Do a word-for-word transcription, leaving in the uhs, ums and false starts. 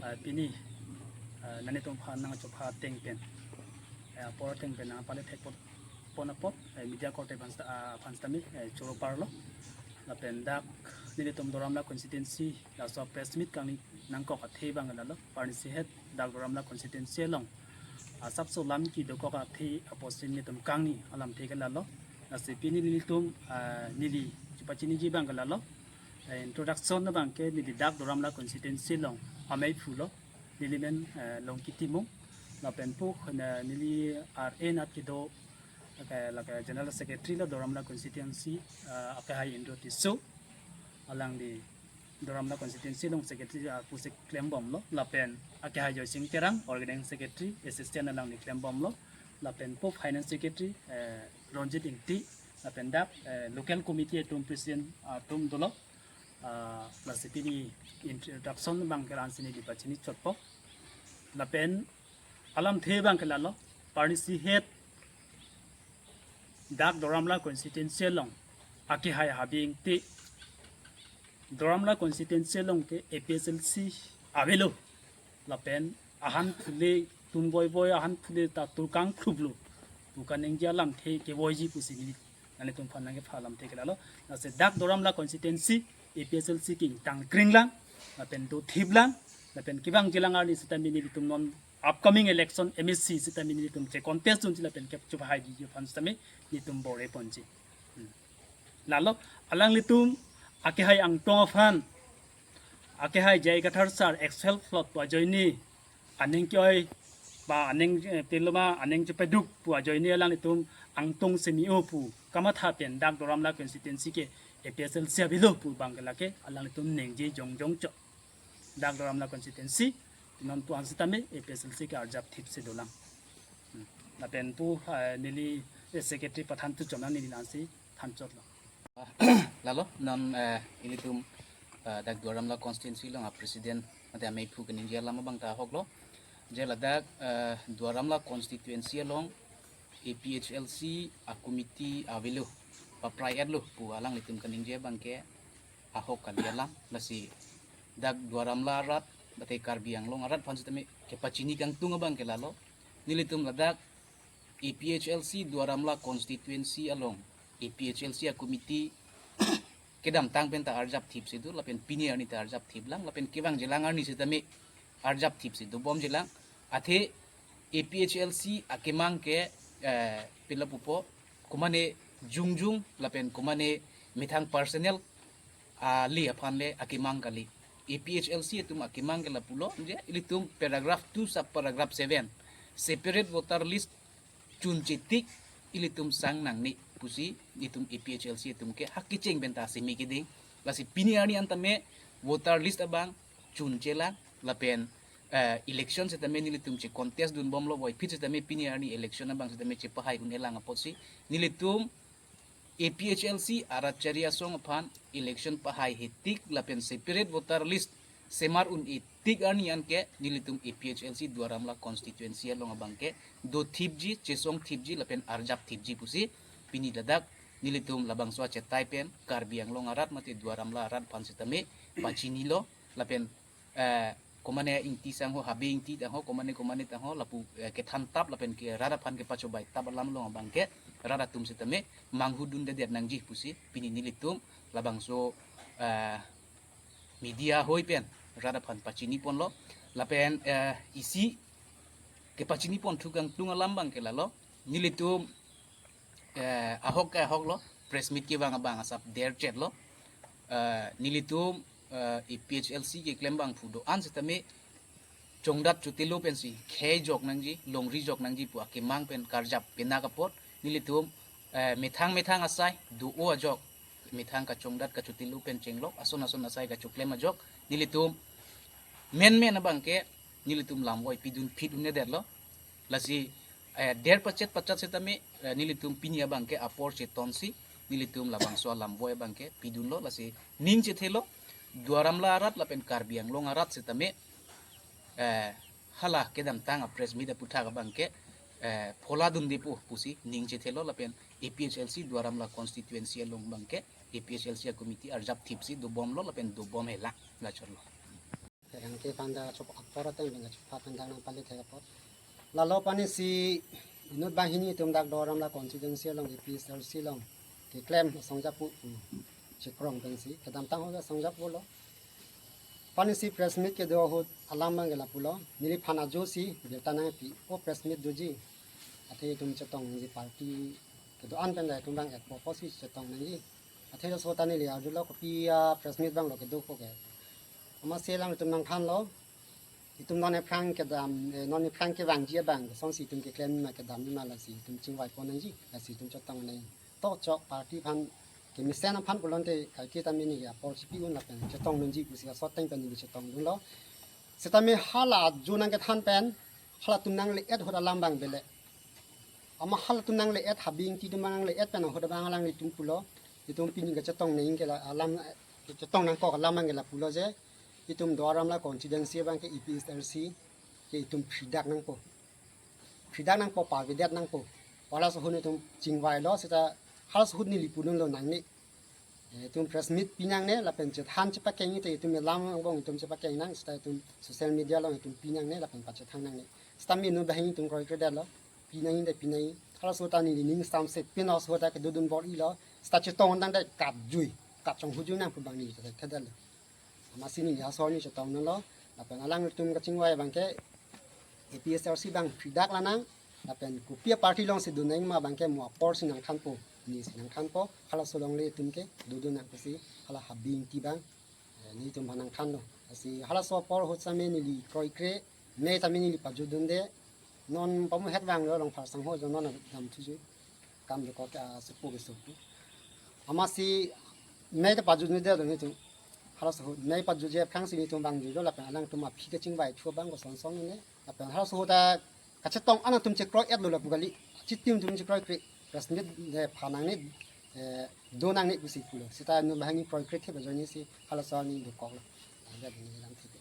Ah, pini, ah, nanglitum aphan nangchopha ateng pen, eh, apor ateng pen nangpale thek pon apot, eh, media korte aphan seta-, ah, aphan setame, eh, choro parlo. Lapen dak nelitum Duar Amla constituency laso press meet kangni nangkok athe abang lalo, parnisi het dak Duar Amla constituency along asapso lam kedokok athe apotsi nelitum kangni alamthe ke lalo. Lasi pini nelitum, ah, neli chepachiniji abang ke lalo. Eh, introduction abang ke neli dak Duar Amla constituency along ameiphu lo, neli men, eh, Longki Timung. Lapen pu, eh, neli ar-e nat kedo, lake, lake General Secretary lo Duar Amla constituency, eh, akehai Indro Tisso, alangli Duar Amla constituency along secretary, ah, pusi klembomlo. Lapen akehai Joysing Terang, organizing secretary, assistant alangli klembomlo. Lapen pu finance secretary, eh, Ronjit Ingti. Lapen dak, eh, local committee atum president atum dolo. Ah, lasi pini introduction abang ke la-ansi neli pachini chotpo. Lapen alamthe abang ke lalo, parnisi het dak Duar Amla constituency along akehai Habe Ingti, Duar Amla constituency along ke A P H L C avelo. Lapen ahan phule tum voi voi ahan phule ta turkang klublo pu kaningje alamthe kevoiji pusi neli nanglitum aphan nangkepha alamthe ke lalo. Lasi dak Duar Amla constituency A P H L C ke ingtang kring lang, lapen dothip lang, lapen kevangji alang arni setame nelitum non upcoming election M A C setame nelitum che contest dunji lapen kep chupahai ji aphan setame nelitum bor-e ponji. Hmm. Lalo alanglitum akehai Angtong aphan, akehai J I Kathar sir, ex-health flood pu ajoine aning ke-oi, ba aning, eh, piloma aning chepaduk pu ajoine alanglitum Angtong semi-o pu kamatha pen dak Duar Amla constituency ke A P H L C avelo pu abang ke lake alanglitum ningje jongjong chot. Dak Duar Amla constituency non pu-an setame A P H L C ke arjap thipsi dolang. Hmm. Lapen pu, eh, neli, eh, secretary pathan tu chomang neli la-ansi than chotlo. Lalo non, eh, ilitum, eh, dak Duar Amla constituency along a president mate ameiphu kaningje alam abang ta ahoklo. Je ladak, eh, Duar Amla constituency along A P H L C a committee avelo, paprai-etlo pu alanglitum kaningje abang ke ahok kali alam. Lasi dak Duar Amla arat mate Karbi Anglong arat aphan setame kepachini kangtung abang ke lalo, nelitum ladak A P H L C Duar Amla constituency along A P H L C a committee kedamtang pen ta arjap thipsi do, lapen pini arni ta arjap thip lang, lapen kevangji alang arni setame arjap thipsi dobomji lang. Athe A P H L C akemang ke, eh, pila pupo, komane jongjong lapen komane methang personal, ah, le aphan le akemang kali. A P H L C atum akemang ke lapulo, je ilitum paragraph two sub paragraph seven, separate voter list chunche tik ilitum sang nangne pusi ilitum A P H L C atum ke ha kecheng pen ta semi keding. Lasi pini arni an tame voter list abang chunche lang, lapen, eh, election setame nelitum che contest dunbomlo, voiphit setame pini arni election abang setame chepahai un-e lang apotsi nelitum A P H L C arat chari asong aphan election pahaihe tik lapen separate voter list semar un-e tik arni an ke nelitum A P H L C Duar Amla constituency along abang ke dothipji, chesongthipji lapen arjapthipji pusi pini ladak nelitum labangso achetai pen Karbi Anglong arat mate Duar Amla arat aphan setame pachinilo, lapen, eh, komane Ingti sangho, Habe Ingti tangho, komane komane tangho, lapu, eh, kethan tap lapen ke rat aphan kepachobai tap alam along abang ke rat atum setame manghudundedet nangji pusi pini nelitum labangso, eh, media ahoi pen rat aphan pachini ponlo. Lapen, eh, isi kepachini ponthu kangtung alam abang ke lalo, nelitum, eh, ahok ke ahoklo, press meet kevang abang asap derchetlo. Eh, nelitum, eh, A P H L C keklem abangphu do-an setame chongdat chotilo pensi khei jok nangji, longri jok nangji pu akemang pen karjap penak apot nelitum, eh, methang methang asai do-o ajok, methang kachongdat kachotilo pen chenglok ason ason asai kachoklem ajok nelitum menmen abang ke nelitum lamvoi pidun phit un-edetlo. Lasi, eh, der pachet pachat setame, eh, nelitum pini abang ke apor chetonsi nelitum labangso alamvoi abang ke pidunlo, lasi ning chethelo, Duar Amla arat lapen Karbi Anglong arat setame, eh, hala kedamtang a press meet aputhak abang ke, eh, pholadundepo pusi ning chethelo lapen A P H L C Duar Amla constituency along abang ke A P H L C a committee arjapthipsi dobomlo lapen dobomhe lang, lachotlo. Kehang ke panda chop apor ateng bang chop panda nang pali thek apor. Lalo pani si inut banghini itum dak Doramla constituency along A P H L C along keklem asong japu, hmm, chekrong pensi kedamtang ho asong japu lo. Pani si press meet kedo ahut alam bang ke lapulo, neliphan ajo si birta nangpi, o press meet doji. Athe itum chetong nangji party kedo-an pen da itum bang ek purpose si chetong nangji. Athe laso ta neli arjulo kopi a press meet bang lo kedo ko ke. Amatsi alanglitum nangthanlo. Itum non aphrang kedam, eh, non aphrang kevangji abang, kosonsi itum keklem ma kedam ma lasi itum chingvai pon nangji, lasi itum chetong nang. To chok party aphan kemesen aphan pulote kaike tame neli apor chipi un lapen chetong nangji pusi asot ateng pen neli chetongdunlo. Setame hala ajo nangkethan pen, halatum nangle-et ahut alam bang bele. Amat halatum nangle-et, Habe Ingti atum nangle-et pen ahut abang alanglitum pulo. Itum pini kachetong nang ke la alam, chetong nangkok alam bang ke lapulo je, itum Doramla constituency bang ke A P H L C ke itum phridak nangpo. Phridak nangpo, pavedet nangpo. Halaso ahut itum chingvailo, seta halaso ahut neli pudunlo nangne. Eh, itum press meet pi nangne, lapen chethan chepakeng te itum alam angbong itum chepakeng nang, seta itum social media along itum pi nangne, lapen pachethang nangne. Setame inut banghini itum kroikredetlo, pi nangji de pi nangji. Halaso ta neli ning stamse pin halaso ta kedodun bor-ilo, seta chetong tangte katjui, katchong hujui nang pu bang neli ta thekthedetlo. Amatsi neli halaso arni chetong nanglo, lapen alanglitum kachingvai bang ke A P H L C bang phridak lanang, lapen kopi a party alongsi do nang ma bang ke mo apor si nangthanpo, ni si nangthanpo, halaso longle itum kedo do nang pusi, hala Habe Ingti bang, eh, nelitum aphan nangthanlo. Lasi halaso apor ahut setame neli kroikre, mei tame neli pajutdunde, non pamu het vanglo Rongphar sangho jo non dam thuju, kam dokok ke asopo kesopo. Amatsi mei ta pajutdunde do nelitum. Halaso ahut mei pajutji aphrangsi nelitum vangjuilo lapen alangtum aphi kachingvai thu bang koson song ne. Lapen halaso ahut ta kachetong an atum chekroi-etlo lapu kali. Chitim atum chekroikre. Press meet de pha nangne, eh, do nangne pusi pulo. Seta inut banghini kroikre thep ajoine si halaso arni dokoklo. Ada dini lam thep.